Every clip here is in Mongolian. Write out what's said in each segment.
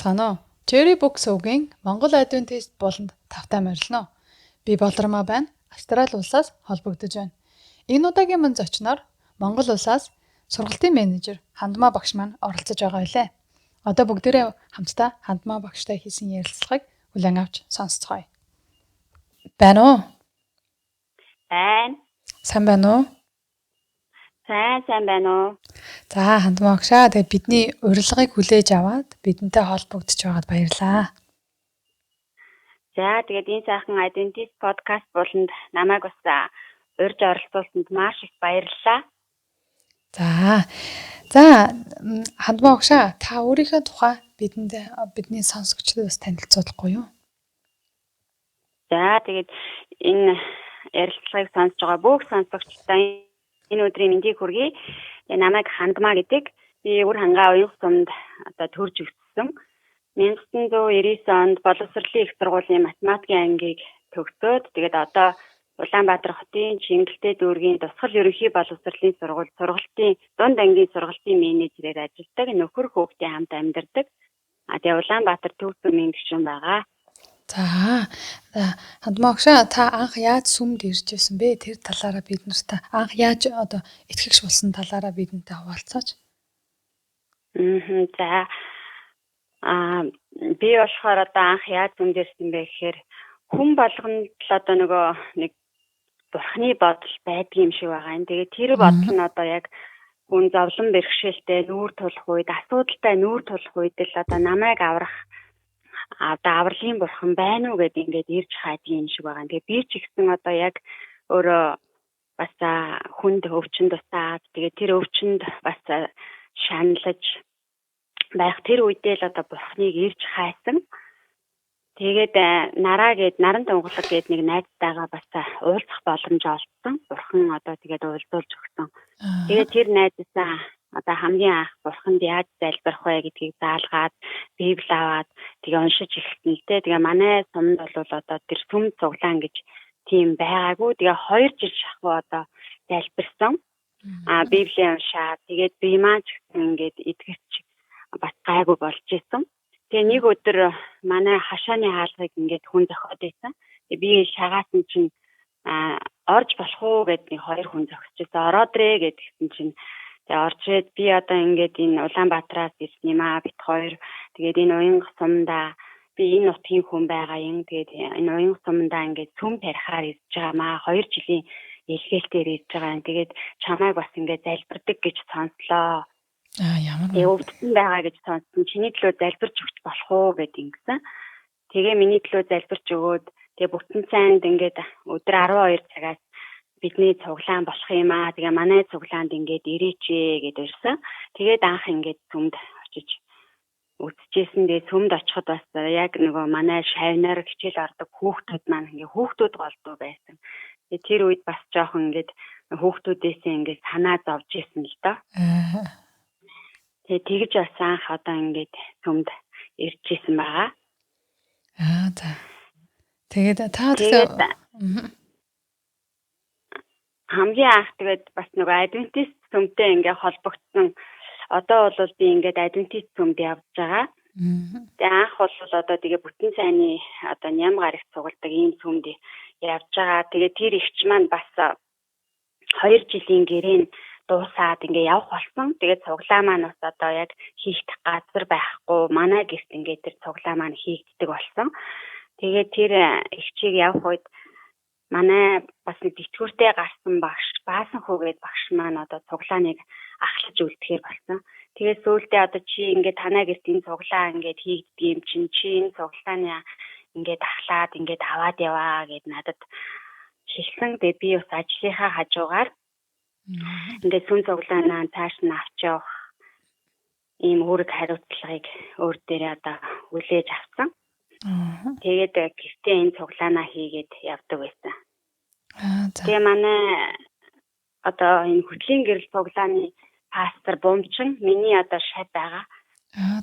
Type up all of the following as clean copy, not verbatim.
Байцгаана уу? Cherry Book сувгийн Монгол Адвентист буланд тавтай морилно. Би Болормоо байна. Австрали улсаас холбогдож байна. Энэ удаагийн мань зочноор Монгол улсаас сургалтын менежер Хандмаа багш маань оролцож байгаа билээ. Одоо бүгдээрээ хамтдаа Хандмаа багштай хийсэн ярилцлагыг хүлээн авч сонсцгоё. Байна уу? Байна. Сайн байна уу? Сайн сайн байна уу? За, Хандмаа багшаа, тэгээд бидний урилгыг хүлээж аваад бидэнтэй холбогдож байгаад баярлалаа. За, тэгээд энэ сайхан Adventist podcast буланд намайг бас урьж оролцуулсанд маш их баярлалаа. За. За, Хандмаа багшаа, та өөрийнхөө тухай бидэнд, бидний сонсогчдод бас танилцуулахгүй юу? За, тэгээд энэ ярилцлагыг сонсож байгаа бүх сонсогчдод энэ өдрийн мэндийг хүргэе. Тэгээ намайг Хандмаа гэдэг. Би Үр хангаа уянга сумд одоо төрж өссөн. 1999 онд боловсролын их сургуулийн математикийн ангийг төгсөөд, тэгээд одоо Улаанбаатар хотын Чингэлтэй дүүргийн тусгал ерөнхий боловсролын сургууль сургалтын дунд ангийн сургалтын менежерээр ажилладаг, нөхөр хүүхдийн хамт амьдардаг. А тэгээ Улаанбаатар төв сүмийн гишүүн байгаа. За, Хандмаа багшаа, та анх яаж сүмд ирж байсан бэ? Тэр талаараа бид нартай, анх яаж одоо итгэгч болсон талаараа бидэнтэй хуваалцаач. За, би болохоор одоо анх яаж сүмд ирсэн бэ гэхээр хүн болгонд л одоо нөгөө нэг бурхны бодол байдаг юм шиг байгаа юм. Тэгээд тэр бодол нь одоо яг хүн зовлон бэрхшээлтэй нүүр тулах үед, асуудалтай нүүр тулах үед л одоо намайг аврах одоо авралын бурхан байна уу гэд ингээд ирж хайдаг юм шиг байгаа. Тэгээ би ч ихсэн одоо яг өөрөө бас хүнд өвчин тусаад, тэгээ тэр өвчнөд бас шаналж байх тэр үедээ л одоо бурхныг ирж хайсан. Тэгээд Нараа гээд, Наран тунгалаг гээд нэг найзтайгаа бас уулзах боломж олдсон. Бурхан одоо тэгээд уулзуулж өгсөн. Тэгээд тэр найзсаа одоо хамгийн анх бурханд яаж залбирах вэ гэдгийг заалгаад, Библи аваад, тэгээ уншиж эхэлсэн л дээ. Тэгээ манай сумд бол одоо тэр сүм цуглаан гэж тийм байгаагүй. Тэгээ 2 жил шахуу одоо залбирсан. Библийг уншаад, тэгээд би маань ч гэсэн ингээд итгэвч бас гайгүй болж исэн. Тэгээ нэг өдөр манай хашааны хаалгыг ингээд хүн зохиод байсан. Тэгээ би шагаасан чинь орж болох уу гэд нэг 2 хүн зогсож байсан. Ороод рээ гэдгсэн чинь тэгээ орж ирээд, би одоо ингээд энэ Улаанбаатараас ирсэн юм аа, бит хоёр. Тэгээд энэ уянга сумдаа би энэ нутгийн хүн байгаа юм. Тэгээд энэ уянга сумдаа ингээд сүм тарихаар ирж байгаа маа. 2 жилийн илгээлтээр ирж байгаа юм. Тэгээд чамайг бас ингээд залбирдаг гэж сонслоо. Ямар Тэгээ өвдсөн байгаа гэж сонссон. Чиний төлөө залбирч өгч болох уу гэд ингэсэн. Тэгээ миний төлөө залбирч өгөөд, тэгээ бүтэн сайнд ингээд өдөр 12 цагаас бидний цуглаан болох юм аа. Тэгээ манай цуглаанд ингээд ирээч ээ гэд ирсэн. Тэгээд анх ингээд сүмд очиж үзчихсэн. Тэгээ сүмд очиход бас яг нөгөө манай шавнаар хичээл ордог хүүхдүүд маань ингээд хүүхдүүд голдуу байсан. Тэгээ тэр үед бас жоохон ингээд хүүхдүүдээсээ ингээд санаа зовж исэн л доо. Тэгээ тэгж бас анх одоо ингээд сүмд ирж исэн байгаа. За. Тэгээд та тэгэхээр хамгийн анх тэгээд бас нөгөө Адвентист сүмтэй ингээ холбогдсон. Одоо бол би ингээд Адвентист сүмд явж байгаа. Тэгээ анх бол одоо тэгээ бүтэн сайнны одоо ням гарагт цугладаг ийм сүмд явж байгаа. Тэгээ тэр ихч маань бас 2 жилийн гэрээ нь дуусаад ингээ явах болсон. Тэгээ цуглаа маань бас одоо яг хийх газар байхгүй. Манай гэрт ингээ тэр цуглаа маань хийгддэг болсон. Тэгээ тэр ихчийг явах үед манай бас нэг тэтгэвртэй гарсан багш, Баасан хүү гээд багш маань одоо цуглааныг ахлаж үлдэхээр болсон. Тэгээд сүүлдээ одоо чи ингээд танаа гэрт энэ цуглаа ингээд хийгддэг юм чинь, чи энэ цуглааны ингээд ахлаад ингээд аваад яваа гэд надад хэлсэн. Тэгээд би бас ажлынхаа хажуугаар ингээд сүм цуглаанаа цааш нь авч явах ийм үүрэг хариуцлагыг өөр дээрээ одоо хүлээж авсан. Тэгээд гэртээ энэ цуглаанаа хийгээд явдаг байсан. За. Тэгээ манай одоо энэ хөтлийн гэрэл цуглааны пастор Бумчин миний одоо шавь байгаа.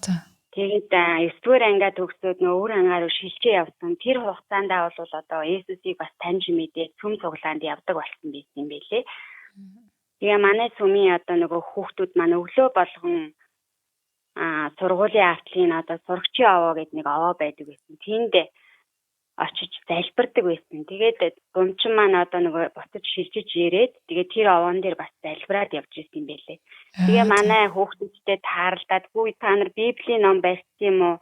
За. Тэгээд 9 дугаар ангиа төгсөөд нөө өөр ангаа руу шилжээ явсан. Тэр хугацаанд бол одоо Есүсийг бас таньж мэдээд сүм цуглаанд явдаг болсон байсан юм байлээ. Тэгээ манай сүмийн одоо нөгөө хүүхдүүд маань өглөө болгон Сургуулийн артлын одоо сурагчийн овоо гэдэг нэг овоо байдаг байсан. Тэнд очиж залбирдаг байсан. Тэгээд бумчин маань одоо нөгөө буцаж шилжиж ирээд тэгээд тэр овоон дээр бас залбираад явж ирсэн юм байлээ. Тэгээ манай хүүхдүүдтэй тааралдаад хүү та нар библийн ном барьсан юм уу?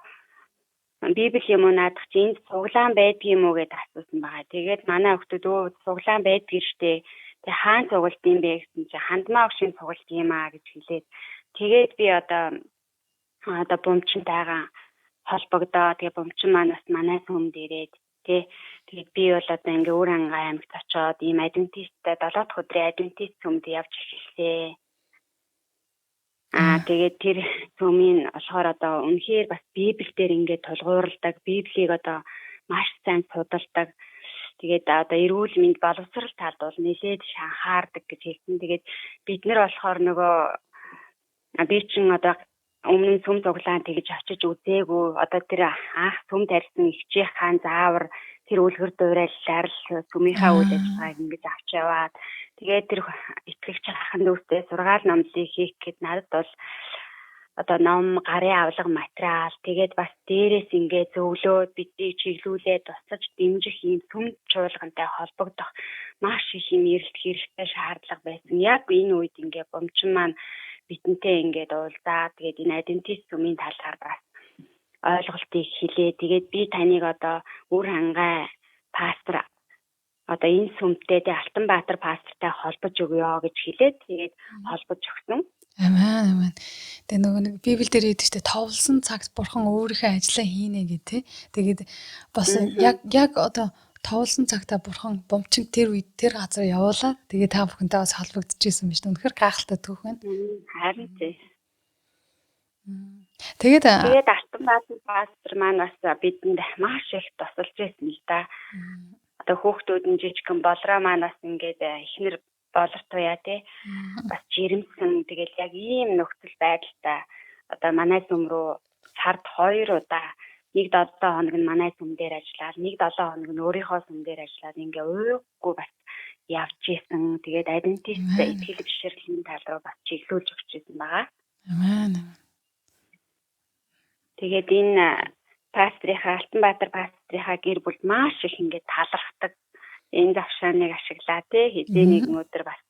Библи юм уу наадах чи энд цуглаан байдаг юм уу гэдээ асуусан байгаа. Тэгээд манай хүүхдүүд өө цуглаан байдаг штэ. Тэгээ хаан цугалд юм бэ гэсэн чи хандмаа огшийн цугалт юм аа гэж хэлээд тэгээд би одоо бумчинтайгаа холбогдоо. Тэгээ бумчин маань бас манай сүмд ирээд тий. Тэгээд би бол одоо ингээ Үр Хангай аймагт очоод ийм адвентисттэй 7 дахь өдрийн адвентист сүмд явж эхэлсэн. Тэгээд тэр сүмийн болохоор одоо үнэхээр бас Библиэлд ингээд тулгуурладаг, Библийг одоо маш сайн судалдаг. Тэгээд одоо эрүүл мэнд боловсрал талд бол нэлээд анхаардаг гэж хэлсэн. Тэгээд бид нар болохоор нөгөө би чин одоо өмнө нь сүм цуглаан тэгж очиж үзээгүй. Одоо тэр анх сүм тарьсан эгчийн хаан заавар тэр үлгэр дуурайллаар л сүмийнхаа үйл ажиллагааг ингэж авч яваад тэгээд тэр итгэгч ахын дүүстэй сургаал номлыг хийх гэд надад бол одоо ном, гарын авлага материал тэгээд бас дээрээс ингээ зөвлөөд биднийг чиглүүлээд туслаж дэмжих ийм сүм чуулгантай холбогдох маш их юм эрэлт хэрэгтэй шаардлага байсан. Яг энэ үед ингээ бумчин маань бидэнтэй ингээд уулзаа. Тэгээд энэ адвентист сүмийн талаар бас ойлголтыг хэлээ. Тэгээд би таныг одоо Үр Хангай пастор одоо энэ сүмтэй тэг Алтанбаатар пастортай холбож өгөө гэж хэлээд тэгээд холбож өгсөн. Амен амен. Тэгээ нөгөө нэг Библиэл дээр хэлдэг чинь товлсон цагт бурхан өөрийнхөө ажлаа хийнэ гэх тээ. Тэгээд бас яг одоо товлсон цагта бурхан бумчин тэр үед тэр газар явуулаад тэгээ та бүхэнтэй бас холбогдчихсэн биз. Үнэхээр гайхалтай түүх байна. Харин тий. Тэгээд Алтанбаатар пастор маань бас бидэнд маш их тусалж байсан л да. Одоо хүүхдүүд нь жижигхэн болроо маань бас ингээд эхнэр болор туяа тий. Бас жирэмсэн. Тэгэл яг ийм нөхцөл байдалтай одоо манай сүм рүү сард 2 удаа нэг 7 хоног нь манай сүм дээр ажиллаад нэг 7 хоног нь өөрийнхөө сүм дээр ажиллаад ингээ уйггүй бас явж исэн. Тэгээд адвентист итгэл бишрэлийн тал руу бас чиглүүлж өгч исэн байгаа. Амен. Тэгээд энэ пастрийнхаа Алтанбаатар пастрийнхаа гэр бүл маш их ингээд талархдаг. Энэ завшааныг ашиглаа тий хэзээ нэгэн өдөр бас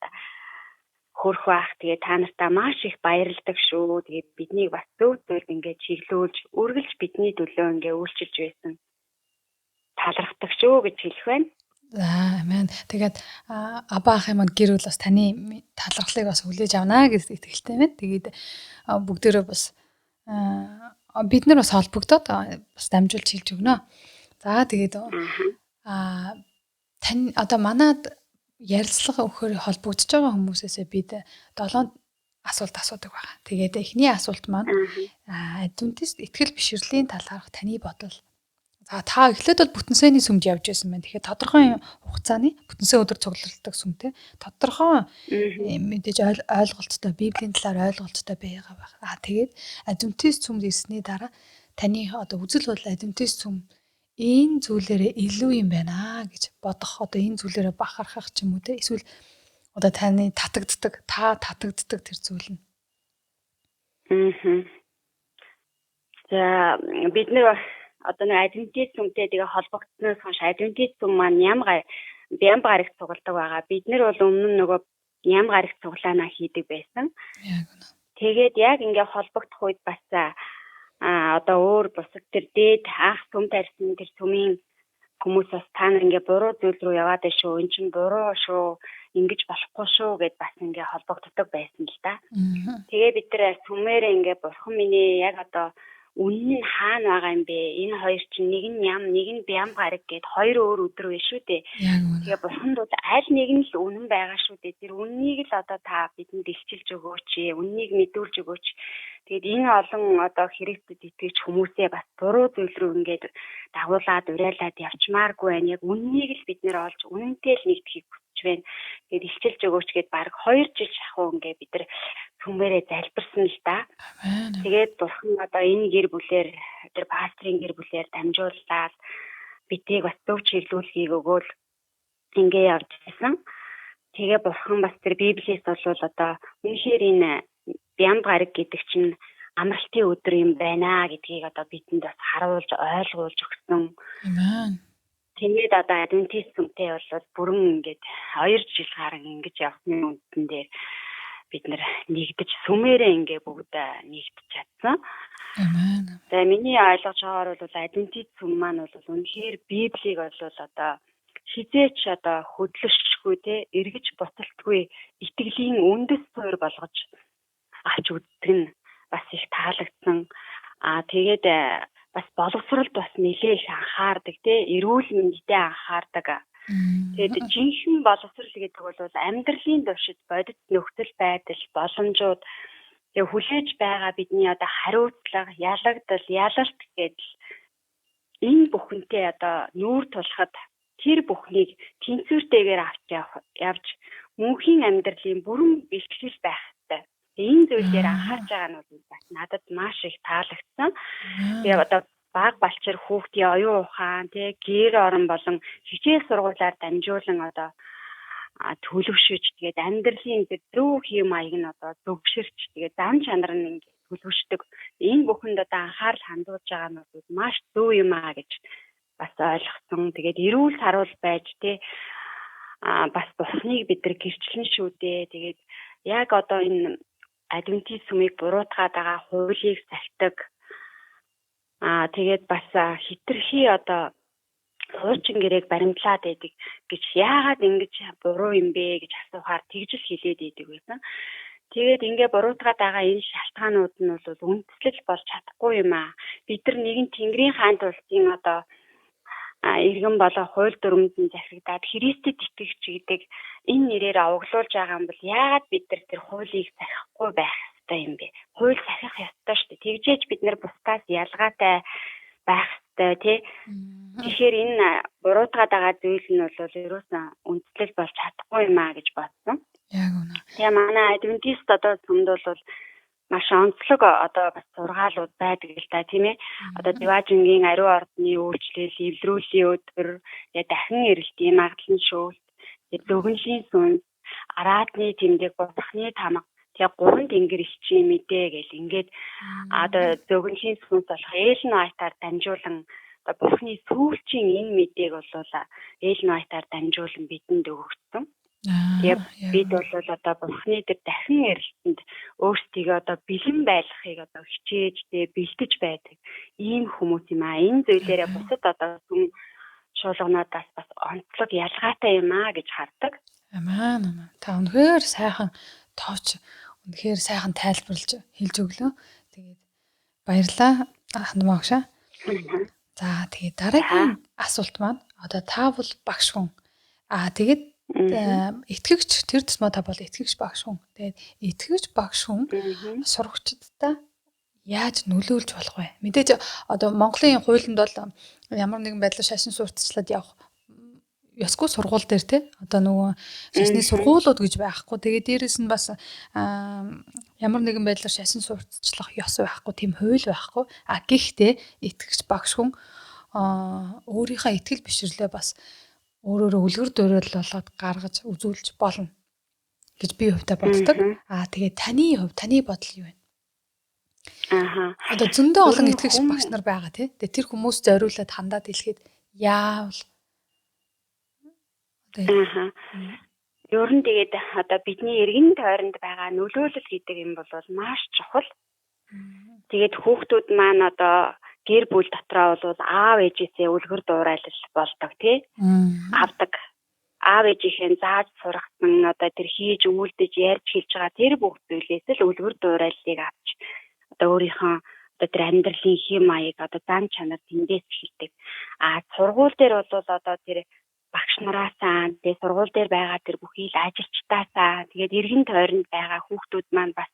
хөрөх бах. Тэгээд та нартаа маш их баярладаг шүү. Тэгээд биднийг бас зөв зүйлд ингээд чиглүүлж, үргэлж бидний төлөө ингээд үйлчилж байсан. Талархдаг шүү гэж хэлэх байна. За амен. Тэгээд аба ахын маань гэр бүл бас таны талархлыг бас хүлээж авнаа гэж итгэлтэй байна. Тэгээд бүгдээрээ бас бид нар бас холбогдоод бас дамжуулж хэлж өгнө. За тэгээд тань одоо манад ярилцлага өгөхөөр холбогдож байгаа хүмүүсээсээ бид 7 асуулт асуудаг байгаа. Тэгээд эхний асуулт маань адвентист итгэл бишрэлийн талаарх таны бодол. За та эхлээд бол бүтэн сайны сүмд явж байсан байна. Тэгэхээр тодорхой хугацааны бүтэн сайн өдөр цугларладаг сүмтэй тодорхой мэдээж ойлголттой Библийн талаар ойлголттой байгаа байх. Тэгээд адвентист сүмд ирсний дараа таны одоо үзэл бодол адвентист сүм энэ зүйлээрээ илүү юм байна гэж бодох, одоо энэ зүйлээрээ бахархах ч юм уу те, эсвэл одоо таны татагддаг, та татагддаг тэр зүйл нь. За бид нэр одоо нэг адвентист сүмтэй тэгээ холбогдсноос хойш адвентист сүм маань бям гарагт цугладаг байгаа. Бид нар бол өмнө нь нөгөө ям гарагт цуглаанаа хийдэг байсан. Яг үнэ. Тэгээд яг ингээ холбогдох үед бас одоо өөр бусад тэр дээд анх сүм тарьсан тэр сүмийн хүмүүс бас та нар ингээ буруу зүйл рүү яваад байна шүү. Эн чинь буруу шүү. Ингэж болохгүй шүү гэд бас ингээ холбогддог байсан л да. Тэгээ бид нар сүмээрээ ингээ бурхан минь ээ яг одоо үнэн нь хаана байгаа юм бэ? Энэ хоёр чинь нэг нь ям, нэг нь бям гараг гэд хоёр өөр өдөр байна шүү дээ. Тэгээ бурханд бол аль нэг нь л үнэн байгаа шүү дээ. Тэр үннийг л одоо та бидэнд илчилж өгөөч, үннийг мэдүүлж өгөөч. Тэгээд энэ олон одоо Христэд итгэж хүмүүсээ бас буруу зүйл рүү ингээд дагуулад, уриалаад явчмааргүй байна. Яг үннийг л бид нэр олж үнэнтэй л нэгдэхийг хүсэж байна. Тэгээд илчилж өгөөч гэд баг 2 жил шахуу ингээд бид нар сүмээрээ залбирсан л да. Тэгээд бурхан одоо энэ гэр бүлээр тэр пастрын гэр бүлээр дамжуулаад биднийг бас зөв чиглүүлгийг өгөөл ингээ явж байсан. Тэгээ бурхан бас тэр Библиэс бол одоо үнэхээр энэ бям гараг гэдэг чинь Амралтын өдөр юм байна гэдгийг одоо бидэнд бас харуулж, ойлгуулж өгсөн. Амен. Тэгээд одоо адвентист сүмтэй бол бүрэн ингээд 2 жил гарan ингэж явсны үндсэн дээр бид нэр нэгдэж, сүмээрээ ингээ бүгд нэгдэж чадсан. Амен. Тэгээ миний ойлгож байгаагаар бол адвентист сүм маань бол үнэхээр Библийг бол одоо хэзээ ч одоо хөдлөшгүй, те, эргэж буцалтгүй итгэлийн үндэс суурь болгож авч үздэг нь бас их таалагдсан. Аа, тэгээд бас боловсролд бас нэлээ их анхаардаг, те, эрүүл мэндэд анхаардаг. Тэгээд жинхэнэ боловсрол гэдэг бол амьдралын туршид бодит нөхцөл байдал, боломжууд, тэгээ хүлээж байгаа бидний одоо хариуцлага, ялагдал, ялалт гэдэл энэ бүхэнтэй одоо нүүр тулахад тэр бүхнийг тэнцвэртэйгээр авч явж мөнхийн амьдралын бүрэн бэлтгэл байх ёстой. Энэ зүйл дээр анхаарч байгаа нь бол бас надад маш их таалагдсан. Тэгээ одоо баг балчир хүүхдийн оюун ухаан, тий, гэр орон болон хичээл сургуулиар дамжуулан одоо төлөвшөж, тэгээд амьдралын зөв хэм маяг нь одоо зөвшөрч, тэгээд зан чанар нь ингээд төлөвшдөг. Энэ бүхэнд одоо анхаарал хандуулж байгаа нь бол маш зөв юм аа гэж бас ойлгосон. Тэгээд эрүүл саруул байж, тий, бас Бурхныг бид нар гэрчлэн шүү дээ. Тэгээд яг одоо энэ адвентист сүмийг буруутгаад байгаа хуулийг сахидаг. Тэгээд бас хитрхи одоо хуучин гэрээг баримтлаад байдаг гэж, яагаад ингэж буруу юм бэ гэж асуухаар тэгжил хэлээд байдаг байсан. Тэгээд ингээ буруутгаад байгаа энэ шалтгаанууд нь бол үндэслэл болж чадахгүй юм аа. Бид нар нэгэн Тэнгэрийн хаант улсын одоо иргэн болоо хууль дүрмэнд нь захирагдаад Христэд итгэгч гэдэг энэ нэрээр овоглуулж байгаа юм бол яагаад бид нар тэр хуулийг сахихгүй байх ёстой юм бэ? Хууль сахих ёстой шүү дээ. Тэгжээж бид нар бусдаас ялгаатай байх ёстой, тий. Тэгэхээр энэ буруутгаад байгаа зүйл нь бол ерөөсөн үндэслэл болж чадахгүй юм аа гэж бодсон. Яг үнэ. Тэгээ манай адвентист одоо сүмд бол маш онцлог одоо бас сургаалууд байдаг л та, тийм ээ. Одоо Диважингийн ариун ордны үйлчлэл, эвлэрүүлийн өдөр, тэгээ дахин ирэлтийн магадлан шөөлт, тэгээ зөгнөлийн сүнс, араатны тэмдэг, Бурхны тамга, тэгээ гурван тэнгэр элчийн мэдээ гэл ингээд одоо зөгнөлийн сүнс болох Элен Вайтаар дамжуулан одоо Бурхны сүүлчийн энэ мэдээг бол Элен Вайтаар дамжуулан бидэнд өгөгдсөн. Тэгээ бид бол одоо Бурхны тэр дахин эрэлтэнд өөрсдийгөө одоо бэлэн байлгахыг одоо хичээж, тэгээ бэлтэж байдаг ийм хүмүүс юм аа. Энэ зүйлээрээ бусад одоо сүм чуулгануудаас бас онцлог ялгаатай юм аа гэж хардаг. Амаа амаа. Та үнэхээр сайхан товч, үнэхээр сайхан тайлбарлаж хэлж өглөө. Тэгээд баярлалаа, Хандмаа агшаа. За, тэгээд дараагийн асуулт маань одоо та бол багш хүн. Аа, тэгээд итгэгч, тэр тусмаа та бол итгэгч багш хүн. Тэгээд итгэгч багш хүн сурагчдаа яаж нөлөөлж болох вэ? Мэдээж одоо Монголын хуулинд бол ямар нэгэн байдлаар шашин сурталчлаад явах ёсгүй сургууль дээр, те, одоо нөгөө шашны сургуулиуд гэж байхгүй. Тэгээд дээрэс нь бас ямар нэгэн байдлаар шашин сурталчлах ёс байхгүй, тийм хууль байхгүй. А гэхдээ итгэгч багш хүн өөрийнхөө итгэл бишрлээ бас өөрөөрөө үлгэр дуурайл болоод гаргаж үзүүлж болно гэж би хувьдаа боддог. Аа, тэгээд таны хувьд, таны бодол юу вэ? Ааха. Одоо зөндөө олон итгэгч багш нар байгаа, тий. Тэгээд тэр хүмүүс зориулаад хандаад хэлэхэд яавал Ааха. Ер нь тэгээд одоо бидний эргэн тойронд байгаа нөлөөлөл гэдэг юм бол маш чухал. Тэгээд хүүхдүүд маань одоо гэр бүл дотроо бол аав ээжээсээ үлгэр дуурайлал болдог, тий, авдаг. Аав ээжийнхээ зааж сургасан, одоо тэр хийж үйлдэж ярьж хэлж байгаа тэр бүх зүйлээс л үлгэр дуурайллыг авч одоо өөрийнхөө одоо тэр амьдралын хэм маяг, одоо зан чанар тэндээс эхэлдэг. А сургууль дээр бол одоо тэр багш нараасаа, тэгээ сургууль дээр байгаа тэр бүхий л ажилчдаасаа, тэгээд эргэн тойронд байгаа хүүхдүүд маань бас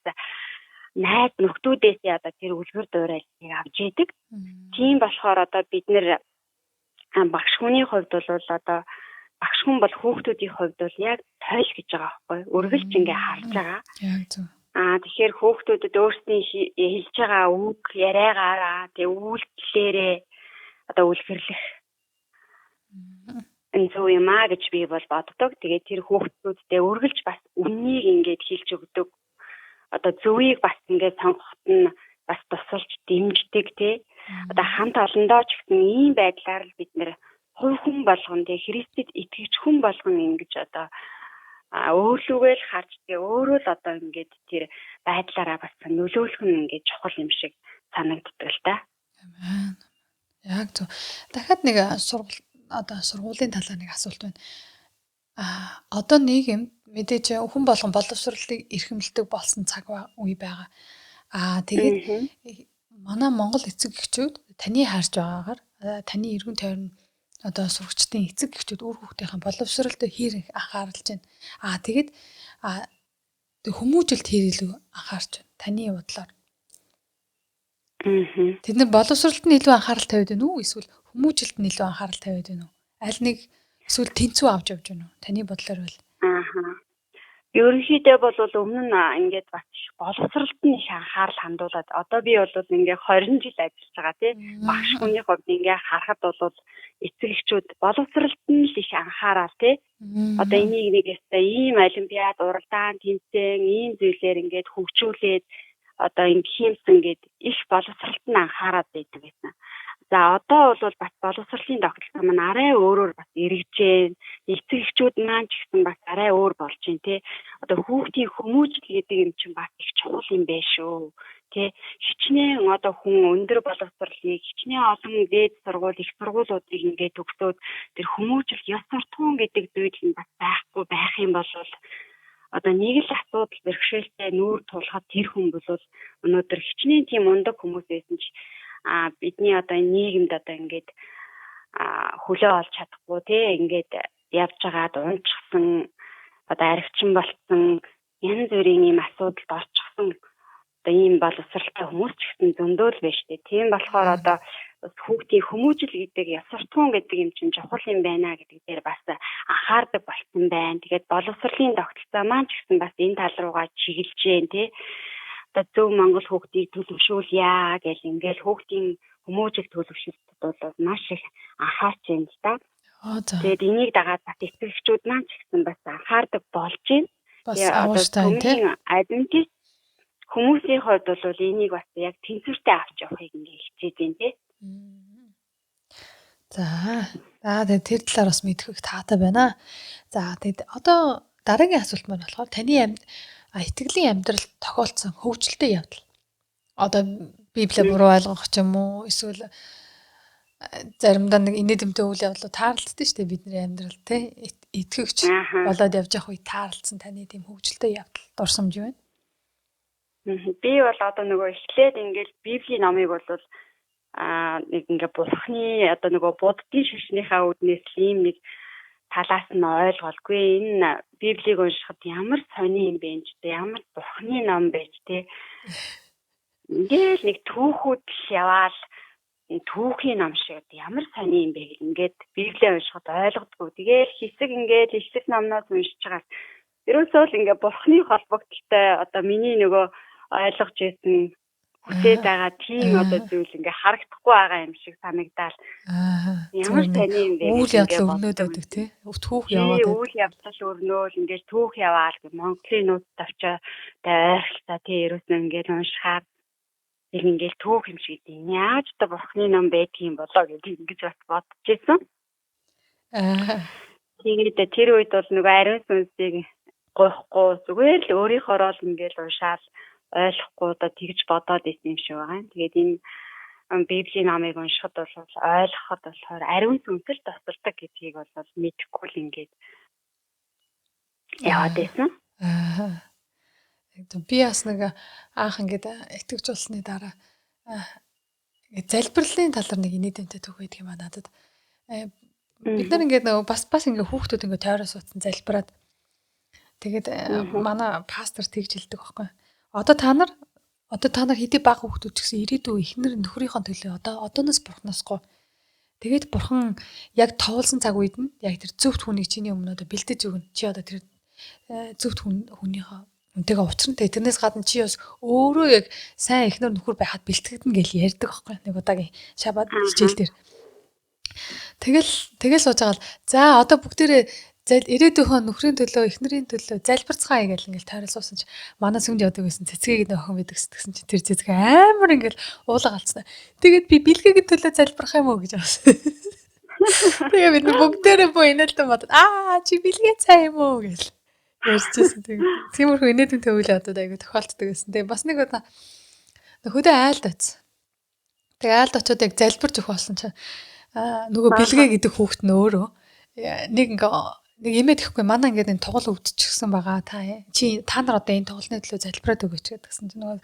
найз нөхдүүдээсээ одоо тэр үлгэр дуурайллыг авч идэг. Тийм болохоор одоо бид нэр багш хүний хувьд бол одоо багш хүн бол хүүхдүүдийн хувьд бол яг тойл гэж байгаа байхгүй, үргэлж ингээ харж байгаа. Яг зөв. Аа, тэгэхээр хүүхдүүдэд өөрсдийн хэлж байгаа үг яриагаараа, тэгээ үйлдэлээрээ одоо үлгэрлэх энэ зөв юм аа гэж би бол боддог. Тэгээд тэр хүүхдүүдтэй үргэлж бас үннийг ингээд хэлж өгдөг. Одоо зөвийг бас ингээд сонгоход нь бас тусалж дэмждэг тий. Одоо хамт олондоо ч гэсэн ийм байдлаар л бид нэр хувь хүн болгон тий Христэд итгэж хүн болгон ингэж одоо өөрлөгөө л харж тэгээ өөрөө л одоо ингээд тэр байдлаараа бас нөлөөлөх нь ингээд чухал юм шиг санагддаг л та. Амен. Яг зөв. Дахиад нэг сургууль одоо сургуулийн талаар нэг асуулт байна. Одоо нийгэм мэдээж хүн болгон боловсролыг эрхэмлдэг болсон цаг үе байгаа. Тэгээд манай Монгол эцэг эхчүүд таны харж байгаагаар таны эргэн тойрон одоо сурагчдын эцэг эхчүүд үр хүүхдийнхээ боловсролд хэр их анхааралж байна. Тэгээд хүмүүжилт хэр илүү анхаарч байна. Таны бодлоор. Тэд нар боловсролд нь илүү анхаарал тавиад байна уу? Эсвэл хүмүүжилт нь илүү анхаарал тавиад байна уу? Аль нэг эсвэл тэнцүү авч явж байна уу? Таны бодлоор бол. Ааха. Ерөнхийдөө бол өмнө нь ингээд бас их боловсролд нь их анхаарал хандуулад одоо би бол ингээ 20 жил ажиллаж байгаа тий. Багш хүний хувьд ингээ харахад бол эцэг эхчүүд боловсролд нь л их анхаарал тий. Одоо энийг нэг өстой ийм олимпиад, уралдаан, тэмцээн ийм зүйлээр ингээд хөгжүүлээд одоо ингэхиймсэн гээд их боловсролд нь анхаарад байдаг гэсэн. За одоо бол бас боловсролын тогтолцоо маань арай өөрөөр бас эргэж гэн. Эцэг эхчүүд маань ч гэсэн бас арай өөр болж байна те. Одоо хүүхдийн хүмүүжил гэдэг юм чинь бас их чухал юм байна шүү. Тэ хичнээн одоо хүн өндөр боловсролыг хичнээн олон дээд сургууль, их сургуулиудыг ингээд төгсөөд тэр хүмүүжил ёс суртахуун гэдэг зүйл нь бас байхгүй байх юм бол одоо нэг л асуудал бэрхшээлтэй нүүр тулахад тэр хүн бол өнөөдөр хичнээн тийм мундаг хүмүүс байсан ч бидний одоо энэ нийгэмд одоо ингээд хөлөө олж чадахгүй те ингээд явж байгаад унчихсан одоо аригчин болцсон янз бүрийн ийм асуудалд орчихсон одоо ийм боловсралтай хүмүүс ч гэсэн зөндөө л байна штэ. Тийм болохоор одоо хүүхдийн хүмүүжил гэдэг ёс суртахуун гэдэг юм чинь чухал юм байна гэдэг дээр бас анхаардаг болсон байна. Тэгээд боловсролын тогтолцоо маань ч гэсэн бас энэ тал руугаа чиглэж гэн тий. Одоо зөв монгол хүүхдийг төлөвшүүлье гэл ингээл хүүхдийн хүмүүжил төлөвшөлтөд бол маш их анхаарч байна л да. Тэгээд энийг дагаад бас эцэг эхчүүд маань ч гэсэн бас анхаардаг болж байна. Бас агууштай тий. Адвентист хүмүүсийн хувьд бол энийг бас яг тэнцвэртэй авч явахыг ингээ хичээж байна тий. За. За тэгээд тэр талаар бас мэдэх их таатай байна. За тэгээд одоо дараагийн асуулт маань болохоор таны итгэлийн амьдралд тохиолдсон хөгжилтэй явдал. Одоо Библийг буруу ойлгох ч юм уу эсвэл заримдаа нэг инээдэмтэй үйл явдлууд тааралддаг шүү дээ бидний амьдрал тий. Итгэгч болоод явж явах үе тааралдсан таны тийм хөгжилтэй явдал дурсамж юу вэ? Би бол одоо нөгөө эхлээд ингээл Библийн номыг бол нэг ингээ бурхны одоо нөгөө буддын шашныхаа үүднээс ийм нэг талаас нь ойлголгүй. Энэ Библийг уншихад ямар сони юм бэ ч те ямар бурхны ном бэ ч те. Ингээл нэг түүхүүд л яваал түүхийн ном шиг ямар сони юм бэ гэл ингээд Библийг уншихад ойлгодгүй. Тэгээл хэсэг ингээд хэсэг номноос уншиж байгаа. Ерөөсөө л ингээ бурхны холбогдолтой одоо миний нөгөө ойлгож ирсэн хүсээд байгаа тийм одоо зүйл ингээ харагдахгүй байгаа юм шиг санагдаал. Ямар таны юм бэ? Үйл явдал өрнөөд байдаг тий. Түүх яваад байдаг. Үйл явдал өрнөөл ингээл түүх яваал гэ Монголын нууц тавчаа ойролцоо тий ерөөснөө ингээл уншихаар нэг ингээл түүх юм шиг дээ. Яаж одоо бурхны ном байдгийг юм болоо гэж ингэж бас бодож исэн. Тэгээд тэр үед бол нөгөө ариун сүнсийг гуйхгүй зүгээр л өөрийнхоороо л ингээл уншаал ойлгохгүй одоо тэгж бодоод исэн юм шиг байгаа. Тэгээд энэ Библийн номыг уншихад бол ойлгоход болохоор ариун сүнс л тусалдаг гэдгийг бол мэдэхгүй л ингээд яваад байсан. Аа. Би бас нэг анх ингээд итгэвч болсны дараа ингээд залбирлын талаар нэг инээдэмтэй түүх байдаг юм а надад. Бид нар ингээд нөгөө бас ингээд хүүхдүүд ингээд тойроо суудсан залбираад тэгээд манай пастор тэгж хэлдэг байхгүй. Одоо та нар хэдий бага хүүхдүүд ч гэсэн ирээдүй эхнэр нөхрийнхөө төлөө одооноос бурхнаас гоо. Тэгээд бурхан яг товлсон цаг үед нь яг тэр зөвхт хүнийг чиний өмнө одоо бэлдэж өгнө. Чи одоо тэр зөвхт хүнийхээ үнтэйгээ учрна. Тэгээд тэрнээс гадна чи бас өөрөө яг сайн эхнэр нөхөр байхад бэлтгэгдэнэ гэж ярьдаг байхгүй. Нэг удаагийн шабат хичээл дээр. Тэгэл сууж байгаа л за одоо бүгдээрээ Зал ирээдүйнхөө нөхрийн төлөө, эхнэрийн төлөө залбирцгаая гэл ингээл тойрол суусан чи манай сүмд явдаг байсан цэцгээ гэдэг охин байдаг гэсэн чи тэр цэцгээ амар ингээл уулга алдсан. Тэгээд би бэлгээгийн төлөө залбирах юм уу гэж асуусан. Тэгээ бид бүгдээрээ боо инээлтэн бодод аа чи бэлгээ цай юм уу гэл ярьжсэн. Тэгээд тиймэрхүү инээдэмтэй үйл явдлууд айгүй тохиолддог байсан. Тэгээ бас нэг удаа хөдөө айлд очив. Тэгээ айлд очиод яг залбирч өгөх болсон чинь нөгөө бэлгээ гэдэг хүүхэд нь өөрөө нэг ингээ нэг имээд ихгүй манай ингээд энэ тугал өвдчихсэн байгаа та чи та нар одоо энэ тугалны төлөө залбираад өгөөч гэдгсэн чинь нөгөө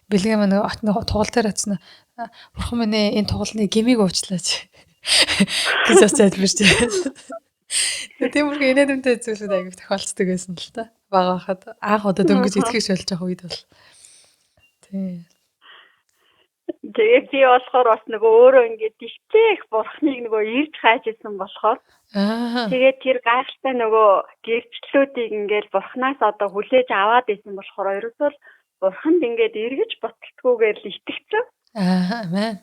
бэлгээ маань нөгөө тугал дээр очсон бурхан минь ээ энэ тугалны гмийг уучлаач гэж бас залбирч байсан. Тиймэрхүү инээдэмтэй зүйлүүд аягүй тохиолддог байсан л та. Бага байхад анх одоо дөнгөж итгэж болж байгаа үед бол тий. Тэгээд би болохоор бас нөгөө өөрөө ингээд ихтэй их бурхныг нөгөө ирж хайж исэн болохоор тэгээд тэр гайхалтай нөгөө гэрчлэлүүдийг ингээд бурхнаас одоо хүлээж аваад исэн болохоор ерөөсөө л бурханд ингээд эргэж боталдгүйгээр л итгэцэн. Амен.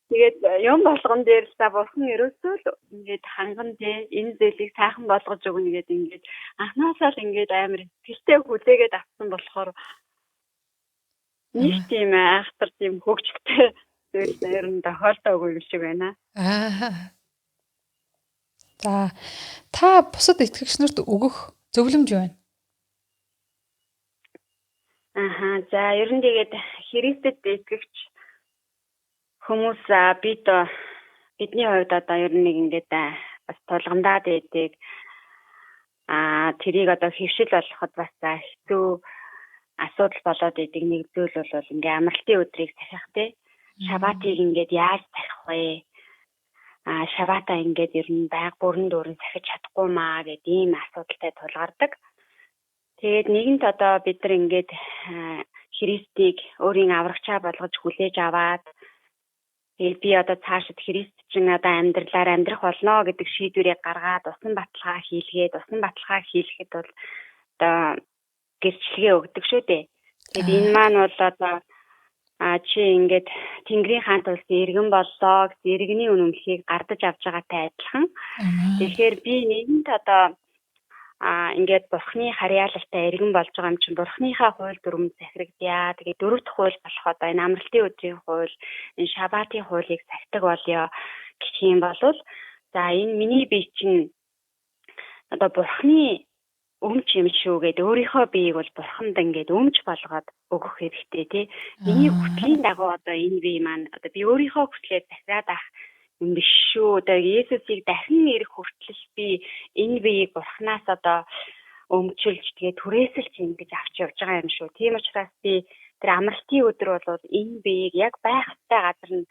Тэгээд юм болгон дээр л та бурхан ерөөсөө л ингээд ханган дээ энэ зүйлийг сайхан болгож өгнө гэдэг ингээд анхнаасаа л ингээд амар итгэлтэй хүлээгээд авсан болохоор нэг тийм айхтар тийм хөгжилтэй зүйл ер нь тохиолдоогүй юм шиг байна. Аа. За та бусад итгэгч нарт өгөх зөвлөмж юу байна? Аха. За ер нь тэгээд Христэд итгэгч хүмүүс бид бидний хувьд одоо ер нь нэг ингээд бас тулгамдаад байдаг. Тэрийг одоо хэвшил болоход бас хэцүү асуудал болоод идэг нэг зүйл бол ингээ амралтын өдрийг сахих те. Шабатыг ингээд яаж сахих вэ? Шабата ингээд ер нь байг бүрэн дүүрэн сахиж чадахгүй маа гэд ийм асуудалтай тулгардаг. Тэгээд нэгэнт одоо бид нар ингээд Христийг өөрийн аврагчаа болгож хүлээж аваад тэгээд би одоо цаашид Христчин одоо амьдралаар амьдрах болно гэдэг шийдвэрийг гаргаад усан баталгаа хийлгээд усан баталгаа хийлгэхэд бол одоо гэрчлэгээ өгдөг шүү дээ. Тэгээд энэ маань бол одоо чи ингээд Тэнгэрийн хаант улсын иргэн боллоо гэсэн иргэний үнэмлэхийг гардаж авч байгаатай адилхан. Тэгэхээр би нэгэнт одоо ингээд бурхны харьяалалтай иргэн болж байгаа юм чинь бурхныхаа хууль дүрм захирагдъя. Тэгээд дөрөв дэх хууль болох одоо энэ амралтын өдрийн хууль, энэ шабатын хуулийг сахидаг болёо гэх юм бол за энэ миний бие чинь одоо бурхны өмч юм шүү гэд өөрийнхөө биеийг бол бурханд ингээд өмч болгоод өгөх хэрэгтэй тий. Миний хүслийн дагуу одоо энэ бие маань одоо би өөрийнхөө хүслээр захираад авах юм биш шүү. Одоо Есүсийг дахин ирэх хүртэл би энэ биеийг бурханаас одоо өмчилж тэгээ түрээсэлж ингэж авч явж байгаа юм шүү. Тийм учраас би тэр амралтын өдөр бол энэ биеийг яг байх ёстой газар нь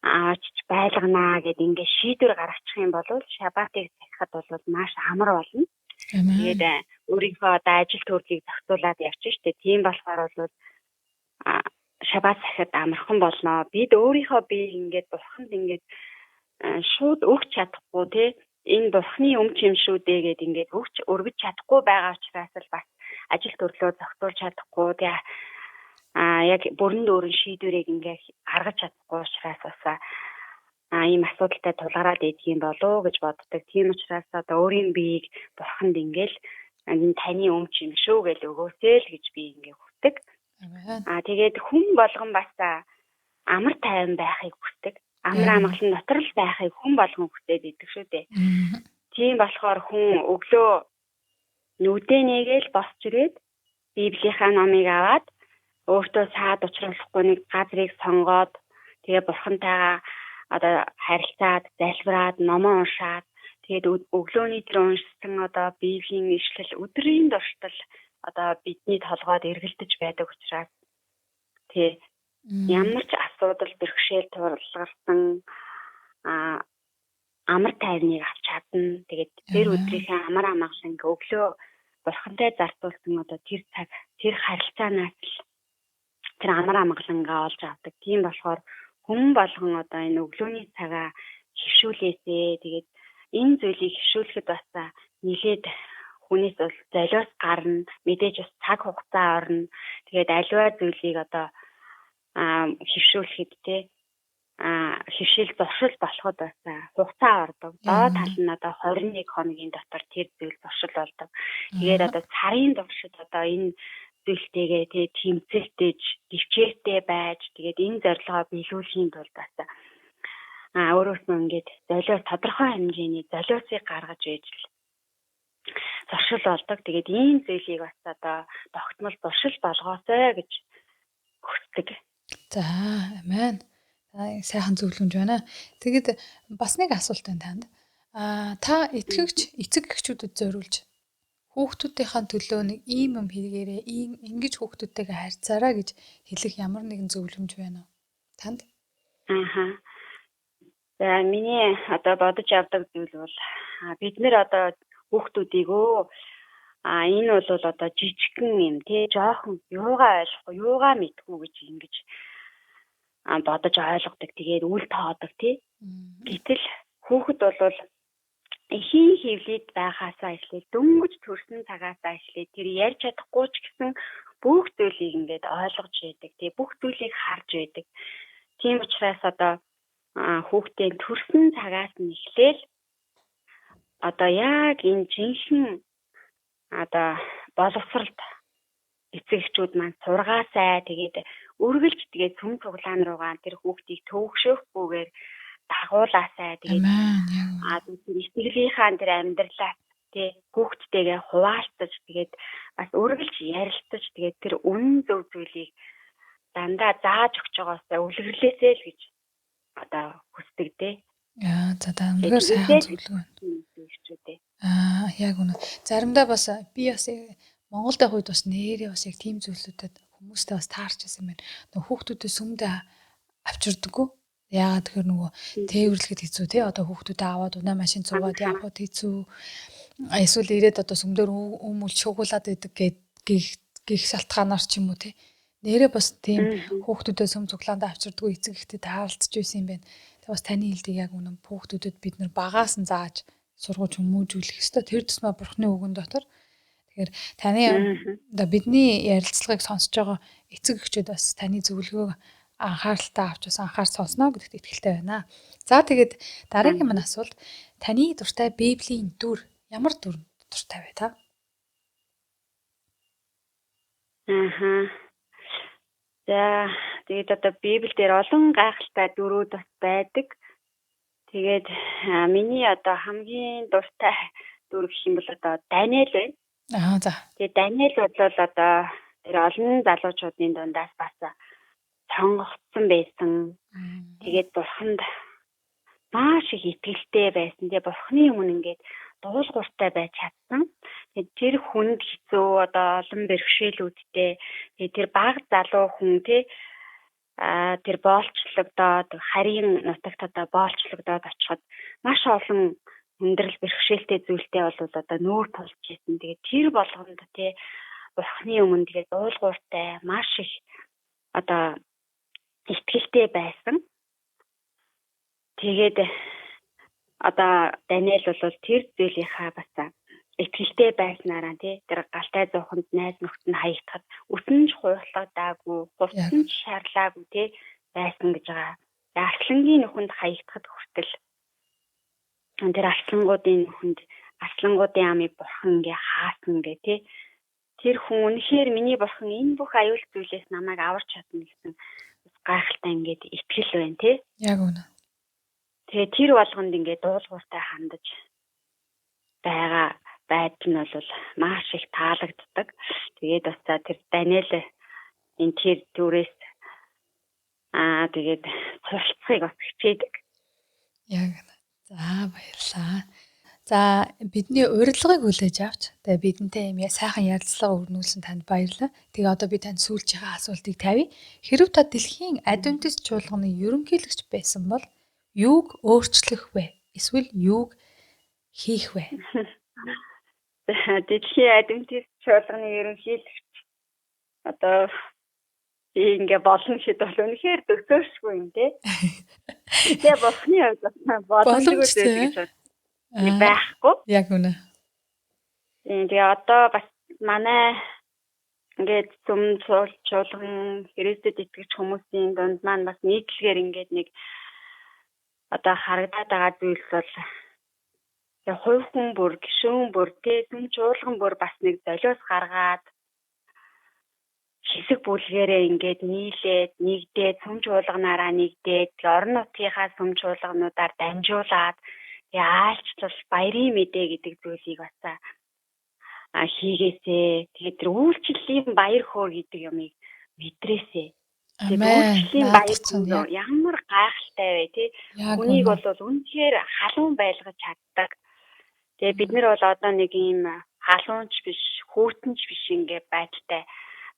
очиж байлганаа гэд ингээд шийдвэр гаргачих юм бол шабатыг сахихад бол маш амар болно. Тэгээд өөрийнхөө одоо ажил төрлийг зохицуулаад явчих штэ. Тийм болохоор бол шабат сахиад амархан болно. Бид өөрийнхөө биеийг ингээд бурханд ингээд шууд өгч чадахгүй тий. Энэ бурхны өмч юм шүү дээ гэд ингээд өгч өргөж чадахгүй байгаа учраас л бас ажил төрлөө зохицуулж чадахгүй тий. Яг бүрэн дүүрэн шийдвэрийг ингээд гаргаж чадахгүй учраас бас ийм асуудалтай тулгараад идэх юм болов уу гэж боддог. Тийм учраас одоо өөрийн биеийг бурханд ингээл энэ таны өмч юм шүү гэж өгөөсэй л гэж би ингээ хүсдэг. Тэгээд хүн болгон бас амар тайван байхыг хүсдэг. Амар амгалан дотор л байхыг хүн болгон хүсээд идэг шүү дээ. Тийм болохоор хүн өглөө нүдээ нээгээл босч ирээд Библийнхаа номыг аваад өөртөө саад учруулахгүй нэг газрыг сонгоод тэгээ бурхантайгаа одоо харилцаад, залбираад, номоо уншаад тэгээд өглөөний тэр уншсан одоо Библийн ишлэл өдрийн туршдал одоо бидний толгойд эргэлдэж байдаг учраас тий ямар ч асуудал бэрхшээл тулгарсан амар тайвныг авч чадна. Тэгээд тэр өдрийнхээ амар амгалан өглөө бурхантай зарцуулсан одоо тэр цаг, тэр харилцаанаас л тэр амар амгалангаа олж авдаг. Тийм болохоор хүн болгон одоо энэ өглөөний цагаа хөвшүүлээсээ. Тэгээд энэ зүйлийг хөвшүүлэхэд бас нилээд хүнээс бол золиос гарна, мэдээж бас цаг хугацаа орно. Тэгээд аливаа зүйлийг одоо хөвшүүлэхэд те Хөвшил зуршил болоход бас хугацаа ордог. Доод тал нь одоо 21 хоногийн дотор тэр зүйл зуршил болдог. Тэгээд одоо сарын туршид одоо энэ зүйлтэйгээ тий тэмцэлтэж, төвчээртэй байж тэгээд энэ зорилгоо биелүүлэхийн тулд бас өөрөөсөө ингээд золиос тодорхой хэмжээний золиосыг гаргаж ээж л зуршил болдог. Тэгээд ийм зүйлийг бас одоо тогтмол зуршил болгоосой гэж хүсдэг. За, амен. Сайхан зөвлөмж байна. Тэгэд бас нэг асуулт байна танд. Та итгэгч эцэг эхчүүдэд зориулж хүүхдүүдийнхээ төлөө нэг ийм юм хийгээрэй, ийм ингэж хүүхдүүдтэйгээ харьцаарай гэж хэлэх ямар нэгэн зөвлөмж байна уу танд? Ааха. За, миний одоо бодож авдаг зүйл бол бид нэр одоо хүүхдүүдийг энэ бол одоо жижигхэн юм тий жоохон юугаа ойлгохгүй, юугаа мэдгүй гэж ингэж бодож ойлгодог. Тэгээд үл тоодог тий. Гэтэл хүүхэд бол эхийн хэвлийд байхаасаа эхлээд дөнгөж төрсөн цагаасаа эхлээд тэр ярьж чадахгүй ч гэсэн бүх зүйлийг ингээд ойлгож байдаг тий. Бүх зүйлийг харж байдаг. Тийм учраас одоо хүүхдээ төрсөн цагаас нь эхлээл одоо яг энэ жинхэнэ одоо боловсралд эцэг эхчүүд маань сургаасай, тэгээд үргэлж тэгээд сүм цуглаан руугаа тэр хүүхдийг төвөгшөөхгүйгээр дагуулаасай, тэгээд тэр итгэлийнхаа тэр амьдралаа тий хүүхдтэйгээ хуваалцаж, тэгээд бас үргэлж ярилцаж, тэгээд тэр үнэн зөв зүйлийг дандаа зааж өгч байгаасаа үлгэрлээсэй л гэж одоо хүсдэг дээ. Яа, за та үнэхээр сайхан зөвлөгөө байна. Яг үнэ. Заримдаа бас би бас Монголд явах үед бас нэрээ бас яг тийм зүйлүүдэд хүмүүстэй бас таарч байсан юм байна. Нөгөө хүүхдүүдээ сүмдээ авчирдаггүй. Яагаад тэгэхээр нөгөө тээвэрлэхэд хэцүү тий. Одоо хүүхдүүдээ аваад унаа машин цугаад явхад хэцүү. Эсвэл ирээд одоо сүмдөр өмөл шугуулад байдаг гих шалтгаанаар ч юм уу тий. Нэрээ бас тийм хүүхдүүдээ сүм цуглаандаа авчирдаггүй эцэг ихтэй таарлцж байсан юм байна. Тэгээ бас таны хэлдэг яг үнэн, хүүхдүүдэд бид нар багаас нь зааж сургууж хүмүүжүүлэх ёстой. Тэр тусмаа Бурхны үгэн дотор. Тэгэхээр таны одоо бидний ярилцлагыг сонсож байгаа эцэг эхчүүд бас таны зөвлөгөөг анхааралтай авч бас анхаарч сонсно гэдэгт итгэлтэй байна. За, тэгээд дараагийн маань асуулт, таны дуртай Библийн дүр ямар дүр дуртай вэ та? Ааха. За, тэгээд одоо Библиэлд олон гайхалтай дүрүүд бас байдаг. Тэгээд миний одоо хамгийн дуртай дүр гэх юм бол одоо Даниэл байна. За. Тэгээд Даниэл бол одоо тэр олон залуучуудын дундаас бас сонгогдсон байсан. Тэгээд Бурханд маш их итгэлтэй байсан. Тэгээд Бурханы өмнө ингээд дуулууртай байж чадсан. Тэгээд тэр хүнд хэцүү одоо олон бэрхшээлүүдтэй, тэгээд тэр бага залуу хүн тий тэр боолчлогдоод харийн нутагт одоо боолчлогдоод очиход маш олон хүндрэл бэрхшээлтэй зүйлтэй бол одоо нүүр тулж ирсэн. Тэгээд тэр болгонд тий Бурханы өмнө тэгээд дуулууртай маш их одоо итгэлтэй байсан. Тэгээд одоо Даниэл бол тэр зүйлийнхаа бас итгэлтэй байснараа тий тэр галтай зууханд найз нөхдөд нь хаягдахад үсэн ч хуйлагдаагүй, хувцсан ч шарлаагүй тий байсан гэж байгаа. Арслангийн нөхөнд хаягдахад хүртэл тэр арслангуудын нөхөнд арслангуудын амыг бурхан ингээ хаасан гэ тий. Тэр хүн үнэхээр миний бурхан энэ бүх аюул зүйлээс намайг аварч чадна гэсэн гайхалтай ингээд итгэл байна тий. Яг үнэ. Тэгээ тэр болгонд ингээд дуулууртай хандаж байгаа байдал нь бол маш их таалагддаг. Тэгээд бас тэр Даниэл энэ тэр дүрээс тэгээд суралцахыг бас хичээдэг. Яг үнэ. За, баярлалаа. За, бидний урилгыг хүлээж авч тэгээ бидэнтэй ийм сайхан ярилцлага өрнүүлсэн танд баярлалаа. Тэгээ одоо би танд сүүлчийнхээ асуултыг тавья. Хэрв та дэлхийн адвентист чуулганы ерөнхийлөгч байсан бол юуг өөрчлөх вэ? Эсвэл юуг хийх вэ? Дэлхийн адвентист чуулганы ерөнхийлөгч одоо би ингээ болно гэхэд бол үнэхээр төсөөлшгүй юм тий. Тэгээ бурхны хувьд боломжгүй зүйл гэж байхгүй. Яг үнэ. Тэгээ одоо бас манай ингээд сүм чуулган Христэд итгэж хүмүүсийн дунд маань бас нийтлэгээр ингээд нэг одоо харагдаад байгаа зүйлс бол хувь хүн бүр, гишүүн бүр, тэ сүм чуулган бүр бас нэг золиос гаргаад хэсэг бүлгээрээ ингээд нийлээд, нэгдээд, сүм чуулганаараа нэгдээд, орон нутгийнхаа сүм чуулгануудаар дамжуулаад тэгээ айлчлал, баярын мэдээ гэдэг зүйлийг бас хийгээсээ. Тэгээд тэр үйлчлэлийн баяр хөөр гэдэг юмыг мэдрээсээ. Тэгээд үйлчлэлийн баяр хөөр ямар гайхалтай вэ, тий? Хүнийг бол үнэхээр халуун байлгаж чаддаг. Тэгээ бид нар бол одоо нэг ийм халуунч биш, хүүтэнч биш ингээ байдалтай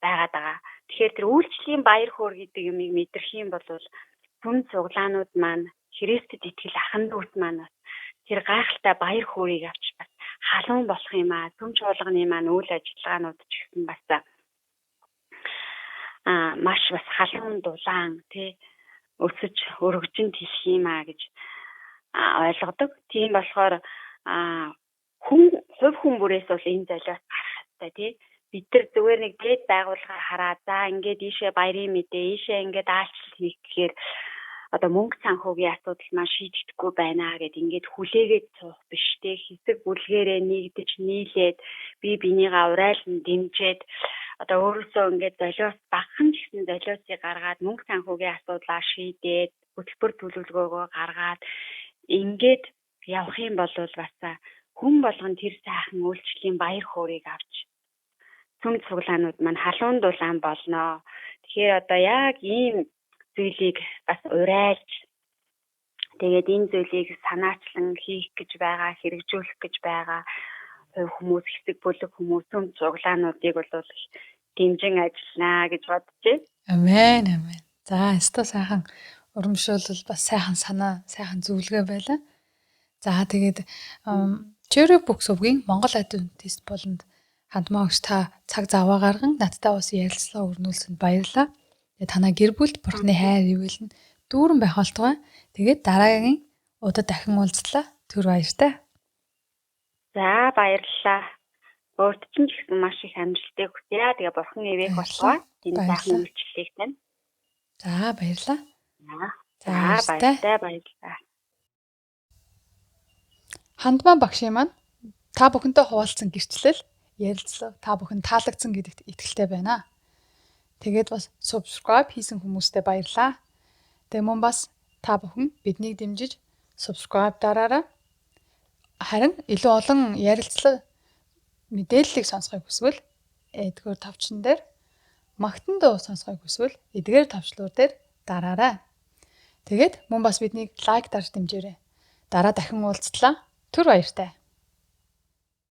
байгаад байгаа. Тэгэхээр тэр үйлчлэлийн баяр хөөр гэдэг юмыг мэдрэх юм бол сүм цуглаанууд маань, Христэд итгэл ахан дүүс маань бас тэр гайхалтай баяр хөөрийг авч бас халуун болох юм аа. Сүм чуулганы маань үйл ажиллагаанууд ч гэсэн бас маш бас халуун дулаан, тий, өсөж өргөжин тэлэх юм аа гэж ойлгодог. Тийм болохоор хүн хувь хүн бүрээс бол энэ золиос гарах хэрэгтэй, тий. Бид нар зүгээр нэг дээд байгууллагаар хараад, за ингээд ийшээ баярын мэдээ, ийшээ ингээд аалчлал хийх гэхээр одоо мөнгө санхүүгийн асуудал маань шийдэгдэхгүй байна гэд ингээд хүлээгээд суух биш, те. Хэсэг бүлгээрээ нэгдэж нийлээд, бие биенийгээ урайлан дэмжиж, одоо өөрөөсөө ингээд золиос багахан ч гэсэн золиосыг гаргаад, мөнгө санхүүгийн асуудлаа шийдээд, хөтөлбөр төлөвлөгөөгөө гаргаад ингээд явах юм бол бас хүн болгон тэр сайхан үйлчлэлийн баяр хөөргийг авч сүм цуглаанууд маань халуун дулаан болно. Тэгэхээр одоо яг ийм зүйлийг бас урайлж, тэгээд энэ зүйлийг санаачлан хийх гэж байгаа, хэрэгжүүлэх гэж байгаа хувь хүмүүс, хэсэг бүлэг хүмүүс, сүм цуглаануудыг бол дэмжин ажилланаа гэж бодож байна. Амен, амен. За, ёстой сайхан урамшуулал, бас сайхан санаа, сайхан зөвлөгөө байлаа. За, тэгээд Cherry Books сувгийн Монгол Адвентист болонд Хандмаа өгч та цаг заваа гарган надтай бас ярилцлага өрнүүлсэнд баярлалаа. Тэгээ танаа гэр бүлд Бурхны хайр ивэл нь дүүрэн байх болтугай. Тэгээд дараагийн удаад дахин уулзлаа. Түр баяртай. За, баярлалаа. Өөрт чинь ч гэсэн маш их амжилтыг хүсье. Тэгээ Бурхан ивээх болтугай. Энэ сайхан үйлчлэлийг тань. За, баярлалаа. За, баяртай, баярлалаа. Хандмаа багшийн маань та бүхэнтэй хуваалцсан гэрчлэл, ярилцлага та бүхэн таалагдсан гэдэгт итгэлтэй байна. Тэгээд бас subscribe хийсэн хүмүүстээ баярлалаа. Тэгээ мөн бас та бүхэн биднийг дэмжиж subscribe дараарай. Харин илүү олон ярилцлага, мэдээллийг сонсохыг хүсвэл эдгээр товчон дээр, магтан дуу сонсохыг хүсвэл эдгээр товчлуур дээр дараарай. Тэгээд мөн бас биднийг лайк дарж дэмжээрэй. Дараа дахин уулзтлаа. Түр баяртай.